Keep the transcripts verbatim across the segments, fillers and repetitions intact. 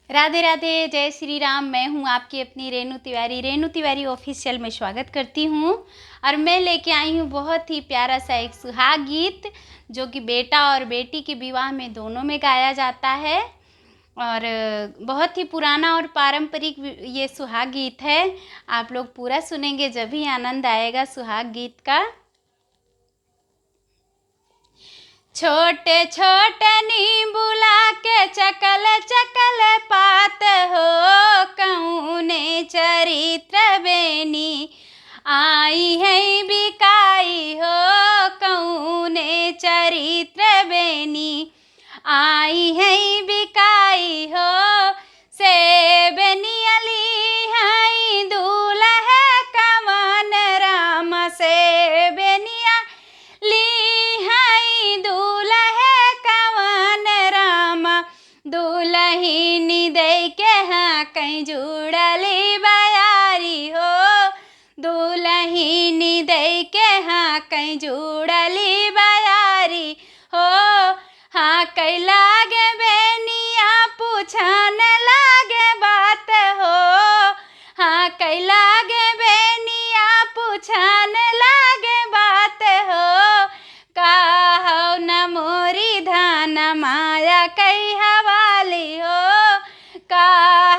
राधे राधे, जय श्री राम। मैं हूँ आपकी अपनी रेणु तिवारी, रेणु तिवारी ऑफिशियल में स्वागत करती हूँ। और मैं लेके आई हूँ बहुत ही प्यारा सा एक सुहाग गीत, जो कि बेटा और बेटी के विवाह में दोनों में गाया जाता है। और बहुत ही पुराना और पारंपरिक वि-, ये सुहाग गीत है। आप लोग पूरा सुनेंगे, जब ही आनंद आएगा सुहाग गीत का। छोटे छोटे नींबुला के चकल चकल पात हो, कौने चरित्र बेनी आई है बिकाई हो, कौने चरित्र बेनी आई है बिकाई हो। से बेनिया ली है दूल्हे कवन राम, से बेनिया ली है दूल्हे कवन राम, दुलहिनी दई के हाँकै जुड़ली बयारी हो, दुलहिनी दई के हाँकै जुड़ली बयारी हो। हाँकै लागे बेनिया, पूछन लागे बात हो, हाँकै लागे बेनिया, पूछन लागे बात हो। का हौ न मोरी धन माया कै हवाली हो, का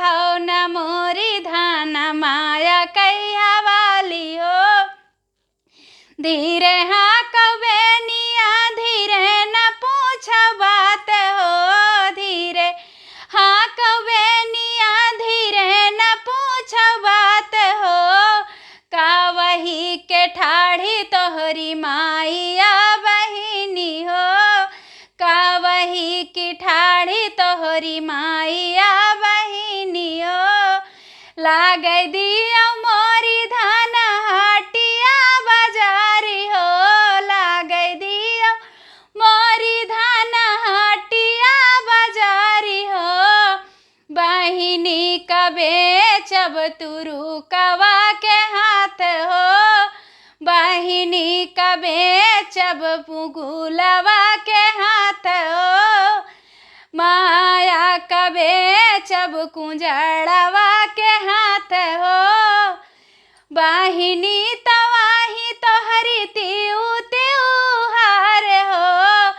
हौ न मोरी धन माया कै हवाली हो। धीरे हाँकौ बेनिया, धीरे न पूछौ बात हो, धीरे हाँकौ बेनिया, धीरे न पूछौ बात हो। का वही के ठाढ़ी तोहरी माइया बहिनी हो, का वही की ठाढ़ी तोहरी माइया बहिनी हो। लागै दियौ मोरी धन हाटिया बजारी हो, लागै दियौ मोरी धन हाटिया बजारी हो। बहिनी का बेचब तुरुकवा के हाथ हो, बहिनी का बेचब पुगुलवा के हाथ हो। माया का बेचब कुंजड़वा के हाथ हो। बहिनी तवाही तोहरी तिउ तिउहार हो,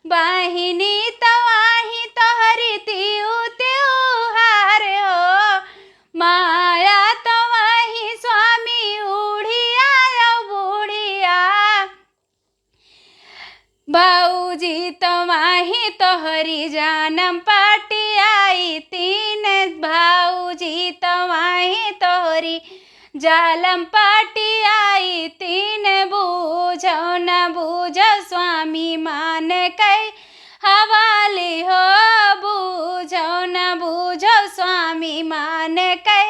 बहिनी तवाही तोहरी तिउ तिउहार हो। माया तवाही स्वामी उड़िया औ बुढ़िया। भौजी तवाही तोहरी जानम पाटी आई तीन, भौजी तवाही तोहरी जालम पाटी आई तीन। बूझौ न बूझौ स्वामी मान कै हवाली हो, बूझौ न बूझौ स्वामी मान कै